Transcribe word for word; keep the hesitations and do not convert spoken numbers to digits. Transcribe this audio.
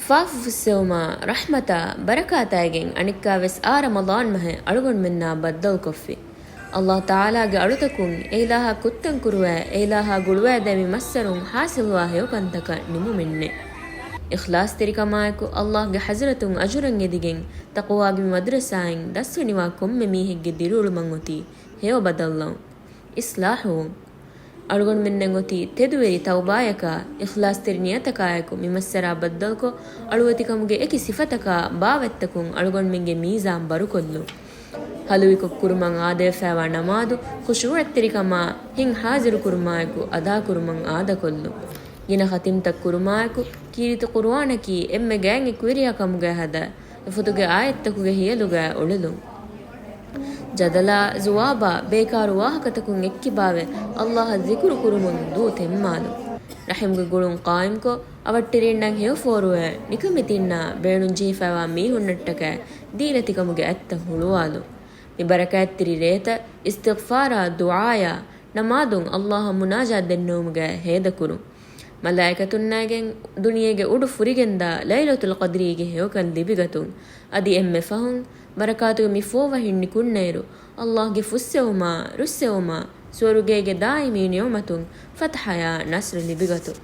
ފާފަ ފުއްސެވުމާ، ރަޙްމަތާ، ބަރަކާތާއިގެން އަނެއްކާވެސް އާރަ މަޟާން މަހެއް އަޅުގަނޑުމެންނާ ބައްދަލުކޮށްފި. ﷲ ތަޢާލާގެ އަޅުތަކުން އެއިލާހާ ކުއްތަން ކުރުވައި، އެއިލާހާ ގުޅުވައިދޭ މި މައްސަރުން ޙާޞިލުވާ ހެޔޮ ކަންތަކަށް ނިމުމެއްނެތް. އިޚްލާޞްތެރިކަމާއެކު ﷲގެ ޙަޟްރަތުން އަޖުރެއް އެދިގެން، ތަޤްވާގެ މި މަދުރަސާއިން ދަސްވެނިވާ ކޮންމެ މީހެއްގެ ދިރިއުޅުމަށް އޮތީ ހެޔޮ ބަދަލުލައުން. އިޞްލާޙުވުން. އަޅުގަނޑުމެންނަށް އޮތީ ތެދުވެރި ތައުބާޔަކާ، އިޚްލާޞްތެރި ނިޔަތަކާއެކު މި މައްސަރާ ބައްދަލުކޮށް، އަޅުވެތިކަމުގެ އެކި ސިފަތަކާ ބާވަތްތަކުން އަޅުގަނޑުމެންގެ މީޒާން ބަރުކޮށްލުން. ހަލުވިކޮށް ކުރުމަށް އާދަވެފައިވާ ނަމާދު ޚުޝޫޢަތްތެރިކަމާ ހިތް ޙާޟިރުކުރުމާއެކު އަދާކުރުމަށް އާދަކޮށްލުން. ގިނަ ޚަތިމްތައް ކުރުމާއެކު ކީރިތި ޤުރުއާނަކީ އެންމެ ގާތް އެކުވެރިޔާ ކަމުގައި ހަދާ، އެފޮތުގެ އާޔަތްތަކުގެ ހިޔަލުގައި އުޅެލުން. ޖަދަލާ، ޒުވާބާ، ބޭކާރު ވާހަކަތަކުން އެއްކިބާވެ، ﷲއަށް ޒިކުރު ކުރުމުން ދޫ ތެންމާލުން. ރަޙިމްގެ ގުޅުން ޤާއިމްކޮށް، އަވަށްޓެރިންނަށް ހެޔޮފޯރުވެ، ނިކަމެތިންނާ ބޭނުންޖެހިފައިވާ މީހުންނަށްޓަކައި ދީލަތިކަމުގެ އަތްތައް ހުޅުވާލުން. މި ބަރަކާތްތެރި ރޭތައް އިސްތިޣްފާރާ، ދުޢާޔާ، ނަމާދުން ﷲއަށް މުނާޖާ ދެންނެވުމުގައި ހޭދަކުރުން. މަލާއިކަތުންނާގެން ދުނިޔޭގެ އުޑު ފުރިގެންދާ ލައިލަތުލް ޤަދްރީގެ ހެޔޮކަން ލިބިގަތުން. އަދި އެންމެ ފަހުން ބަރަކާތުގެ މި ފޯވަހިން ނިކުންނައިރު، ﷲގެ ފުއްސެވުމާ، ރުއްސެވުމާ، ސުވަރުގޭގެ ދާއިމީ ނިޢުމަތުން، ފަތަޙަޔާ ނަޞްރު ލިބިގަތުން.